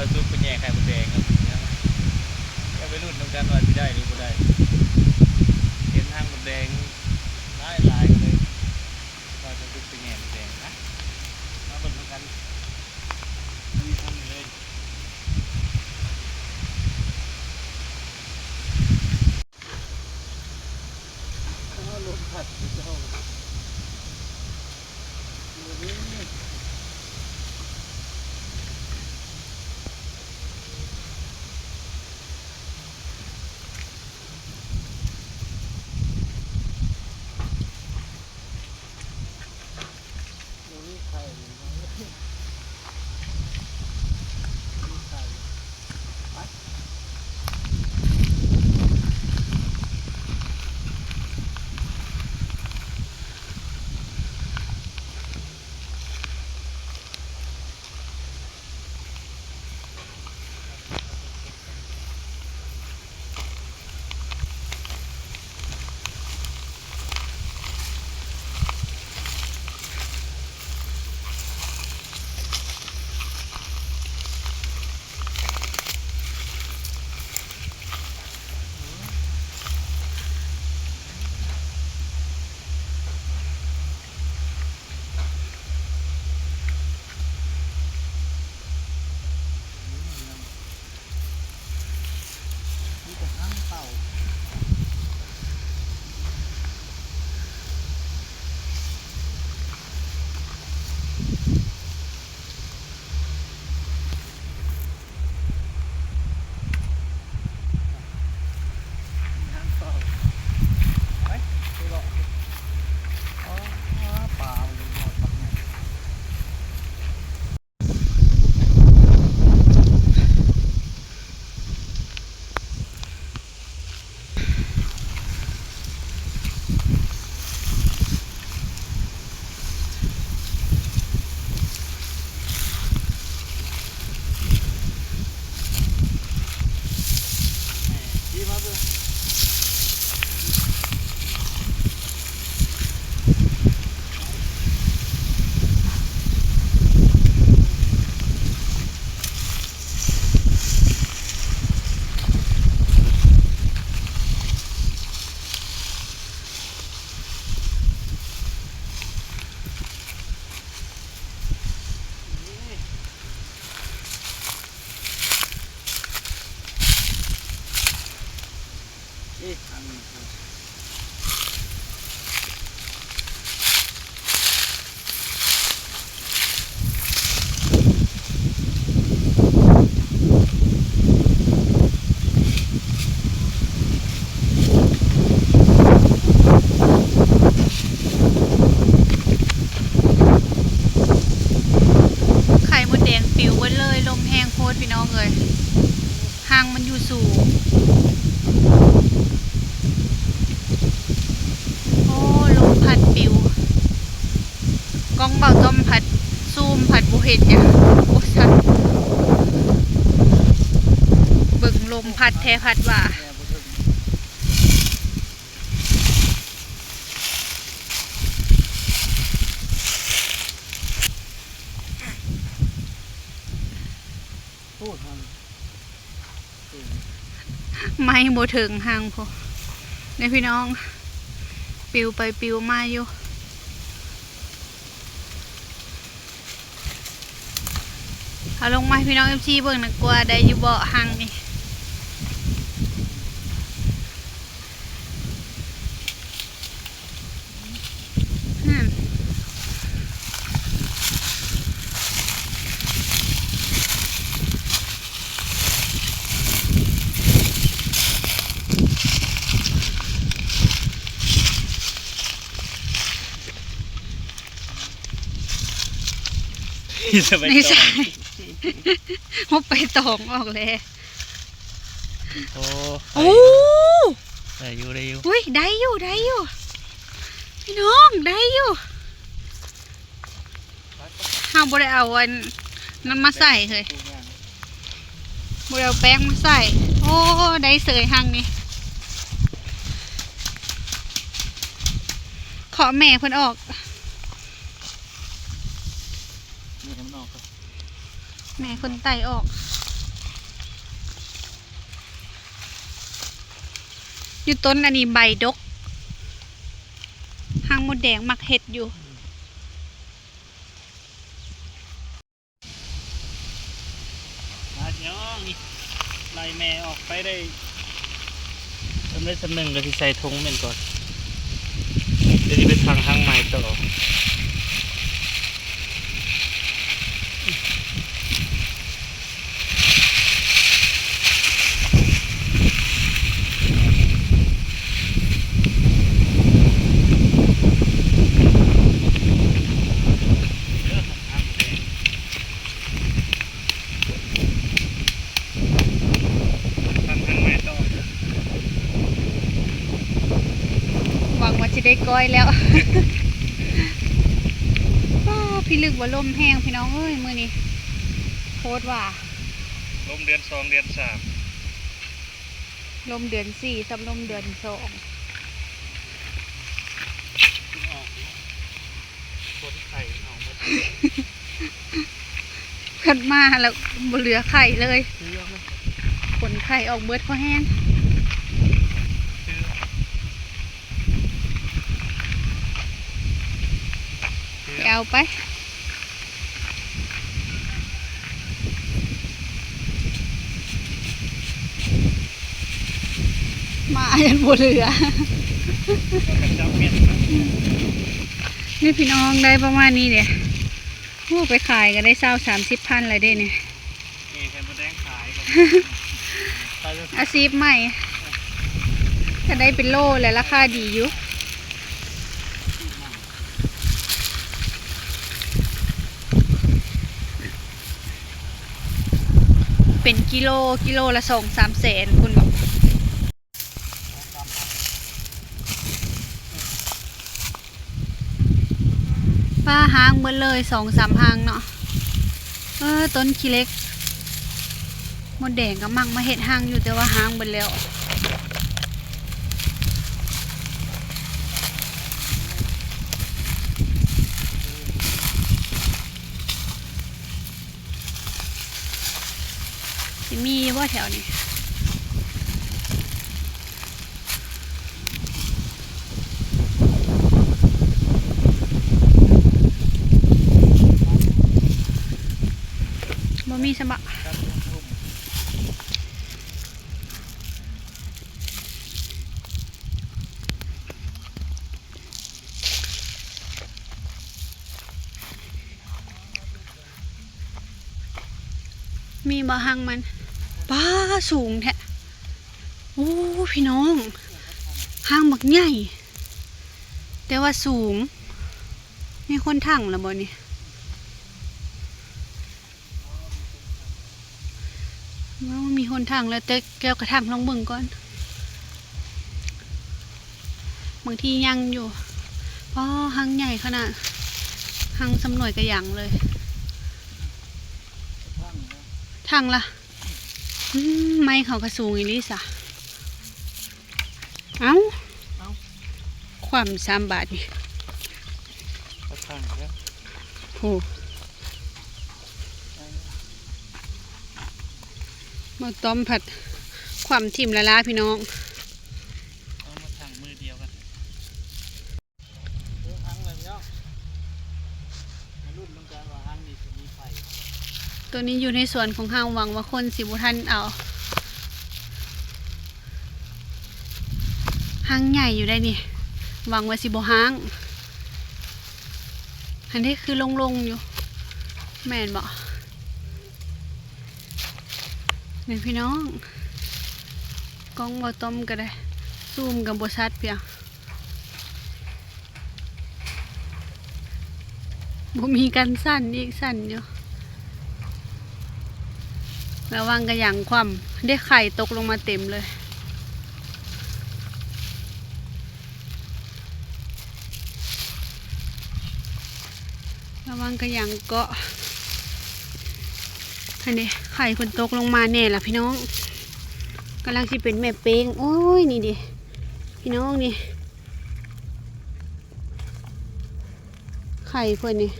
ປາດຸກໄປແຍ່ໄຂ່ມົດແດງກັນ ເອົາໄປລຸ້ນນຳກັນວ່າຊິໄດ້ຫຼືບໍ່ໄດ້. ເຫັນຮັງມົດແດງຫຼາຍໆ ກໍເລີຍວ່າປາດຸກໄປແຍ່ມົດແດງ. ມາ ມາເບິ່ງນຳກັນ ມີທັງນີ້ເລີຍ. ອ້າວ ລົມພັດເຈົ້າ ໄຂ່ມົດແດງປິວເບິດເລີຍ ລົມແຮງໂພດພີ່ນ້ອງເອີຍ. ຮັງມັນຢູ່ສູງ. ໂອ້ ລົມພັດປິວ. ກ້ອງເບົາຈ້ອມພັດຊູມພັດບໍ່ເຫັນຫຍັງ. ໂອ້ ສັດ ເບິ່ງລົມພັດແທ້ພັດວ່າ. ໄມ້ບໍ່ເຖິງຮັງພຸ້ນເດ້ພີ່ນ້ອງ ປິວໄປປິວມາຢູ່. ເອົາລົງມາໃຫ້ພີ່ນ້ອງເອັຟຊີເບິ່ງນະ ກວ່າໄດ້ຢູ່ບໍ່ຮັງນີ້. ໃສ່ ຫົບໃບຕອງອອກແລ້ວ. ໂອ້ ໂອ້ ໄດ້ຢູ່ ໄດ້ຢູ່ ອຸ້ຍ ໄດ້ຢູ່ ໄດ້ຢູ່ ພີ່ນ້ອງ ໄດ້ຢູ່. ເຮົາບໍ່ໄດ້ເອົາອັນນັ້ນມາໃສ່ເຮີ້ຍ ບໍ່ໄດ້ເອົາແປ້ງມາໃສ່. ໂອ້ ໄດ້ເສີຍຮັງນີ້ ເຄາະແມ່ເພິ່ນອອກ ແມ່ເພິ່ນໄຕ່ອອກ. ຢູ່ຕົ້ນອັນນີ້ໃບດົກ ຮັງມົດແດງມັກເຮັດຢູ່. ມາພີ່ນ້ອງ ນີ້ ໄລ່ແມ່ອອກໄປໄດ້ ສ່ຳໃດສ່ຳໜຶ່ງ ກໍຊິໃສ່ຖົງແມ່ນກ່ອນ ດຽວຊິໄປຝັງຮັງໃໝ່ຕໍ່. ຫວັງວ່າຊິໄດ້ກ້ອຍແລ້ວ. ໂອ້ ພິລຶກວ່າລົມແຮງພີ່ນ້ອງເອີຍ ມື້ນີ້ໂພດວ່າ ລົມເດືອນສອງເດືອນສາມ ລົມເດືອນສີ່ ສ່ຳລົມເດືອນສອງ. ຄົນໄຂ້ອອກໝົດ ເພິ່ນມາແລ້ວບໍ່ເຫຼືອໄຂ້ເລີຍ ເຫຼືອ ຄົນໄຂ້ອອກເບິດພໍແຮງ ເຫຼືອ ໄປເອົາໄປ. ມາຍັງບໍ່ເຫຼືອ ນີ້ພີ່ນ້ອງ ໄດ້ປະມານນີ້ເດ້. ໂອ້ ໄປຂາຍກໍໄດ້ຊາວສາມສິບພັນແລ້ວເດ້ນີ້ ນີ້ແຄ່ມົດແດງຂາຍກໍ ອາຊີບໃໝ່ ກໍໄດ້ເປັນໂລແຫຼະ ລາຄາດີຢູ່. ເປັນກິໂລ ກິໂລລະສອງສາມແສນພຸ້ນບໍ. ປ້າ ຮ້າງເບິດເລີຍ ສອງສາມຮ້າງເນາະ. ເອີ ຕົ້ນຂີ້ເຫຼັກ ມົດແດງກໍມັກມາເຮັດຮັງຢູ່ ແຕ່ວ່າຮ້າງເບິດແລ້ວ. ຊິມີຢູ່ບໍ່ແຖວນີ້? ບໍ່ມີຊ້ຳບະ. ມີບໍ່ຮັງມັນ? ປ້າ ສູງແທ້. ໂອ້ ພີ່ນ້ອງ ຮັງບັກໃຫຍ່ ແຕ່ວ່າສູງ. ມີຄົນຖັງແລ້ວບໍ່ນີ້? ບໍ່ມີຄົນຖັງແລ້ວ ແຕ່ແກ້ວກະຖັງ ລອງເບິ່ງກ່ອນ ບາງທີຍັງຢູ່. ອໍ ຮັງໃຫຍ່ຂະໜາດ ຮັງສ່ຳໜ່ວຍກະຍັງເລີຍ. ຖັງລະ ອືມ ໄມ້ເຂົາກະສູງອີ່ຫຼີສະ. ເອົ້າ ເອົ້າ ຄວ່ຳສາມບາດນີ້ ໂອ້ ໝາກຕ້ອມພັດຄວ່ຳຖິ້ມລະລາພີ່ນ້ອງ. ເອົາມາທັງມືດຽວກັນ. ໂຕນີ້ຢູ່ໃນສວນຂອງເຮົາ ຫວັງວ່າຄົນຊິບໍ່ທັນເອົາ. ຮັງໃຫຍ່ຢູ່ໄດ໋ນີ້ ຫວັງວ່າຊິບໍ່ຮ້າງ. ຫັ້ນເດ້ ຄືໂລ່ງໆຢູ່ ແມ່ນບໍ່? ນີ້ພີ່ນ້ອງ ກ້ອງບໍ່ຕ້ອມກໍໄດ້ ຊູມກໍບໍ່ຊັດພຽງ. ບໍ່ມີກັນສັ່ນອີກ ສັ່ນຢູ່. ລະວັງກະຍັງຄວ່ຳ ເດ້ ໄຂ່ຕົກລົງມາເຕັມເລີຍ. ລະວັງກະຍັງເກາະ. ຫັ້ນເດ້ ໄຂ່ເພິ່ນຕົກລົງມາແນ່ລະພີ່ນ້ອງ. ກຳລັງຊິເປັນແມ່ເປ້ງ. ໂອ້ຍ ນີ້ເດ້ ພີ່ນ້ອງນີ້ ໄຂ່ເພິ່ນນີ້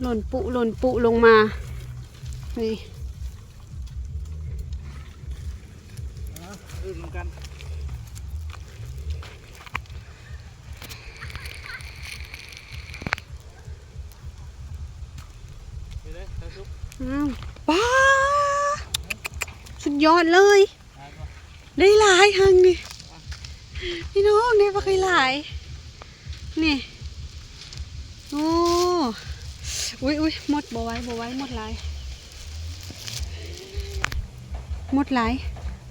ຫຼົ່ນປຸ ຫຼົ່ນປຸລົງມາ ນີ້. นำกัน นี่เด้อ ตาสุก อ้าว ป๊า สุดยอดเลย ได้หลายหังนี่ พี่น้อง ได้บักหลาย นี่ โอ้ อุ๊ย อุ๊ย หมด บ่ไหว บ่ไหว หมดหลาย หมดหลาย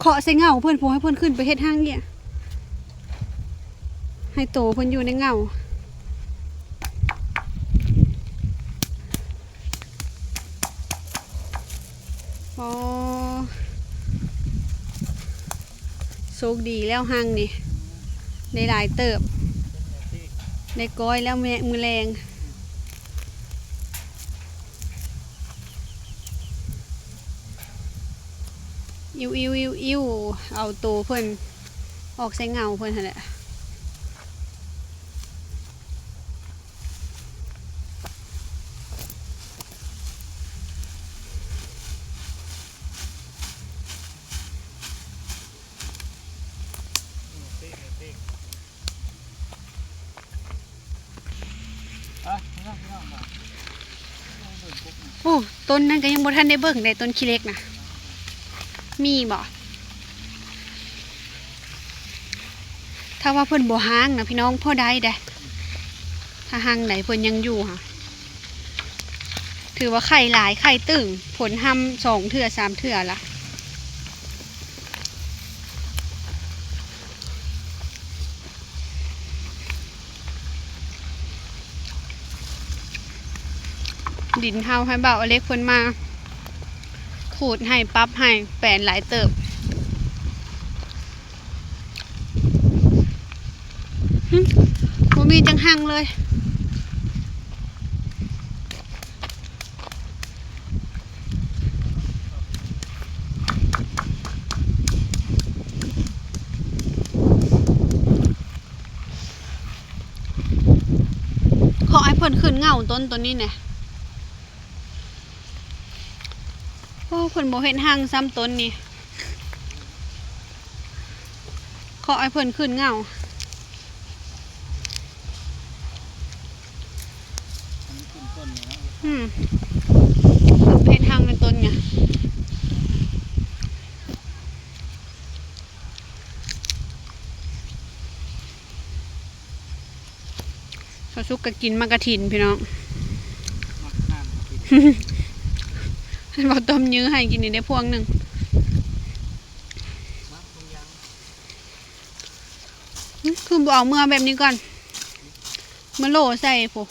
เคาะใส่เหง้าเพิ่น ผู้ให้เพิ่นขึ้นไปเฮ็ดหังเนี่ย ให้โตเพิ่นอยู่ในเหง้า โอ้ โชคดีแล้วหังนี่ ได้หลายเติบ ได้ก้อยแล้วแม่ มื้อแลง อิ้ว อิ้ว อิ้ว อิ้ว เอาโตเพิ่นออกใส่เหง้าเพิ่นหั่นแหละ โอ้ ต้นนั้นก็ยังบ่ทันได้เบิ่งเด้ ต้นขี้เหล็กนะ มีบ่ ถ้าว่าเพิ่นบ่ฮังนะพี่น้อง พอได้เด้ ถ้าฮังใดเพิ่นยังอยู่หะ ถือว่าไข่หลาย ไข่ตึง ผลฮัมสองเทื่อ สามเทื่อละ ดินเฮาให้บ่าวอเล็กเพิ่นมาขูดให้ ปรับให้ แปลนหลายเติบ หึ บ่มีจังหังเลย ขอให้เพิ่นขึ้นเหง้าต้น ต้นนี้แหน่ โอ้ เพิ่นบ่เฮ็ดฮังซ้ำต้นนี้ ขอให้เพิ่นขึ้นเหง้า อันนี้ขึ้นต้นนี่เนาะ อืม ขึ้นไปเฮ็ดฮังในต้นไง เขาสุกก็กินหมากกะถินพี่น้อง หมากกะถิน บ่าวต้อมยื้อให้กินนี่ได้พวงหนึ่ง หึ คือบ่เอาเมือแบบนี้ก่อน มาโหลใส่พุ้น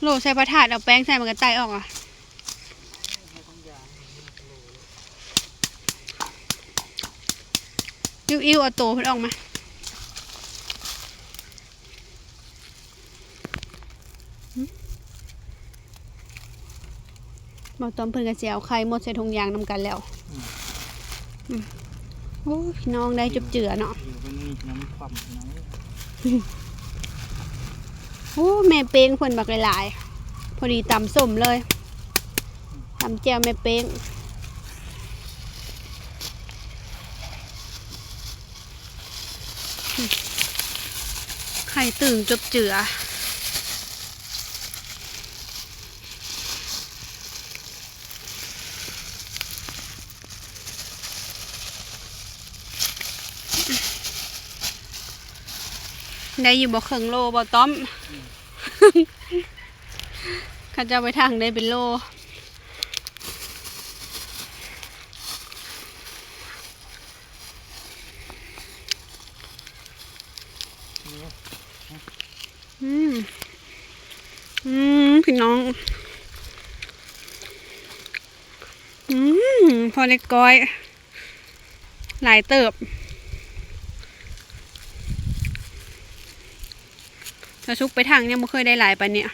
โหลใส่พระธาตุ เอาแป้งใส่มันก็ไต่ออกอ่ะ อิ้วๆ เอาโตเพิ่นออกมา บ่าวต้อมเพิ่นก็สิเอาไข่หมดใส่ถุงยางนำกันแล้ว อืม อืม โอ้ พี่น้องได้จบเจือเนาะ โอ้ แม่เป้งเพิ่นบักหลายๆ พอดีตำส้มเลย ตำแจ่วแม่เป้ง ไข่ตึงจบเจือ ได้อยู่บ่เคิ่งโลบ่าวต้อม เขาเจ้าไปถางได้เป็นโล อืม อืม พี่น้อง อืม พอเล็กก้อย หลายเติบ ถ้าสุกไปถางยังบ่เคยได้หลายปานนี้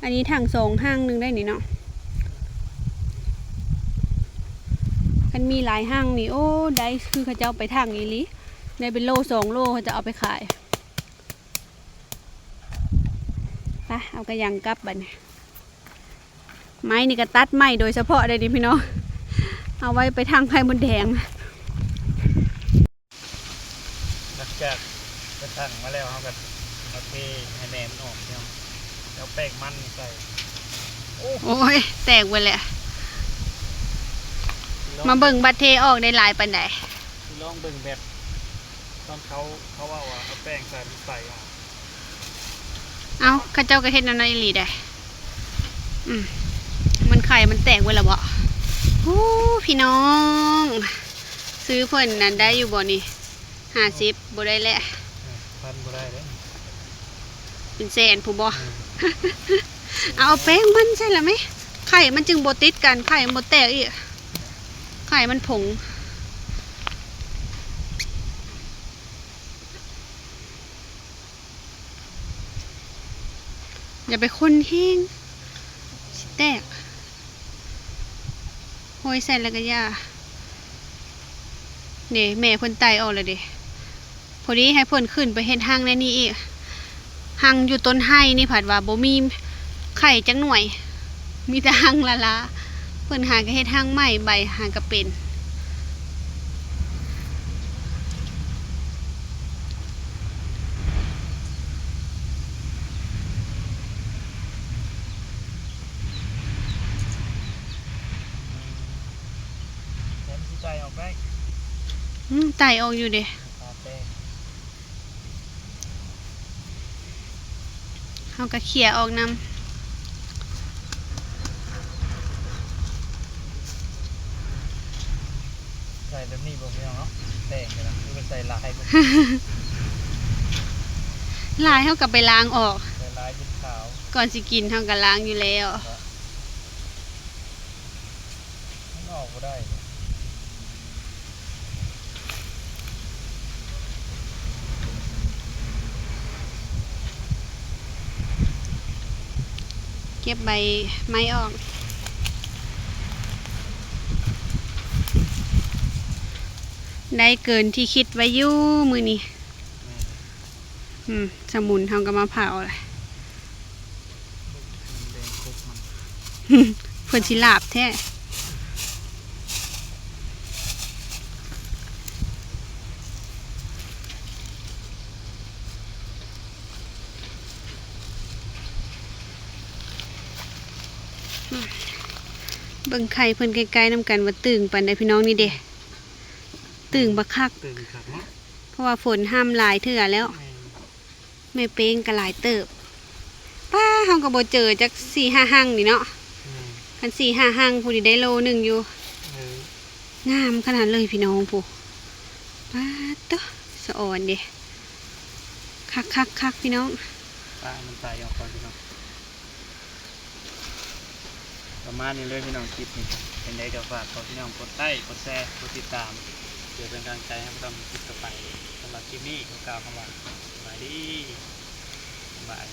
อันนี้ถางสองห้างหนึ่งได้นี่เนาะ คันมีหลายห้างนี่ โอ้ ได้คือเขาเจ้าไปถางอีหลี ได้เป็นโลสองโล เขาจะเอาไปขาย ไป เอากระยังกลับบัดนี้ ໄມ້ນີ້ກໍຕັດໄມ້ໂດຍສະເພາະເດ້ນີ້ພີ່ນ້ອງ ເອົາໄວ້ໄປທາງໄຂ່ມົດແດງ. ຫຼັງຈາກໄປທັງມາແລ້ວ ເຮົາກໍມາເທໃຫ້ແມ່ມັນອອກເນາະ ແລ້ວແປ້ງມັນໃສ່. ໂອ້ ໂອ້ຍ ແຕກເບິດແຫຼະ. ມາເບິ່ງບັດເທອອກໄດ້ຫຼາຍປານໃດ. ຊິລອງເບິ່ງແບບຕອນເຂົາ ເຂົາເວົ້າວ່າເອົາແປ້ງໃສ່ ມັນໃສ່ອອກ. ເອົ້າ ເຂົາເຈົ້າກໍເຮັດແນວນັ້ນອີ່ຫຼີໃດ໋. ອືມ ມັນໄຂ່ມັນແຕກເບິດແລ້ວບໍ? ໂອ້ ພີ່ນ້ອງ ຊື້ເພິ່ນນັ້ນໄດ້ຢູ່ບໍນີ້? ຫ້າສິບ ບໍ່ໄດ້ແຫຼະ ພັນບໍ່ໄດ້ເດ້ ເປັນແສນພຸ້ນບໍ? ອືມ ເອົາ ເອົາແປ້ງມັນໃສ່ລະແມ ໄຂ່ມັນຈຶ່ງບໍ່ຕິດກັນ ໄຂ່ມັນບໍ່ແຕກອີກ ໄຂ່ມັນຜົງ. ຢ່າໄປຄົນແຮງ ຊິແຕກ ໂຮຍໃສ່ແລ້ວກໍຢ່າ. ນີ້ແມ່ເພິ່ນໄຕ່ອອກແລ້ວເດ້ ພໍດີໃຫ້ເພິ່ນຂຶ້ນໄປເຮັດຮັງໃນນີ້ອີກ. ຮັງຢູ່ຕົ້ນໄຮນີ້ພັດວ່າບໍ່ມີໄຂ່ຈັກໜ່ວຍ ມີແຕ່ຮັງລ້າໆ ເພິ່ນຫາກໍເຮັດຮັງໃໝ່ ໃບຫາກໍເປັນ. ແຕ່ມັນຊິໄຕ່ອອກໄດ້ ອືມ ໄຕ່ອອກຢູ່ເດ້ ເຮົາກໍເຄຍອອກນຳ. ໃສ່ແບບນີ້ບໍ່ພີ່ນ້ອງເນາະ ແປ້ງກໍໄດ້ ຄືວ່າໃສ່ຫຼາຍບໍ່ ຫຼາຍເຮົາກໍໄປລ້າງອອກ ໃສ່ຫຼາຍຈົນຂາວ ກ່ອນຊິກິນເຮົາກໍລ້າງຢູ່ແລ້ວ. ມັນອອກບໍ່ໄດ້ ເກັບໃບໄມ້ອອກ ໄດ້ເກີນທີ່ຄິດໄວ້ຢູ່ມື້ນີ້. ແມ່ນ ອືມ ສະໝຸນເຮົາກໍມາເຜົາແຫຼະ ແດງຄົກມັນ ເພິ່ນຊິລາບແທ້. ເບິ່ງໄຂ່ເພິ່ນໃກ້ໆນຳກັນວ່າຕຶງປານໃດພີ່ນ້ອງ ນີ້ເດ້ ຕຶງບັກຄັກ ຕຶງຄັກເນາະ ເພາະວ່າຝົນຫ້ຳຫຼາຍເທື່ອແລ້ວ ແມ່ນ ແມ່ເປ້ງກໍຫຼາຍເຕີບ ປ້າ ເຮົາກໍບໍ່ເຈີຈັກສີ່ຫ້າຮັງນີ້ເນາະ ແມ່ນ ຄັນສີ່ຫ້າຮັງພຸ້ນນີ້ໄດ້ໂລໜຶ່ງຢູ່ ເອີ ງາມຂະໜາດເລີຍພີ່ນ້ອງ ພຸ້ນ ປາດໂທ້ ສະອອນເດ້ ຄັກໆໆ ພີ່ນ້ອງ ປາ ມັນໄຕອອກກ່ອນພີ່ນ້ອງ. ປະມານນີ້ເລີຍພີ່ນ້ອງ ຄລິບນີ້ ຈັ່ງໃດກໍຝາກຂອງພີ່ນ້ອງກົດໄລ້ ກົດແຊ ກົດຕິດຕາມ ເພື່ອເປັນກຳລັງໃຈໃຫ້ພວກເຮົາມີຄລິບຕໍ່ໄປ. ສຳລັບຄລິບນີ້ຂໍກ່າວຄຳວ່າ ສະບາຍດີ ບາຍ.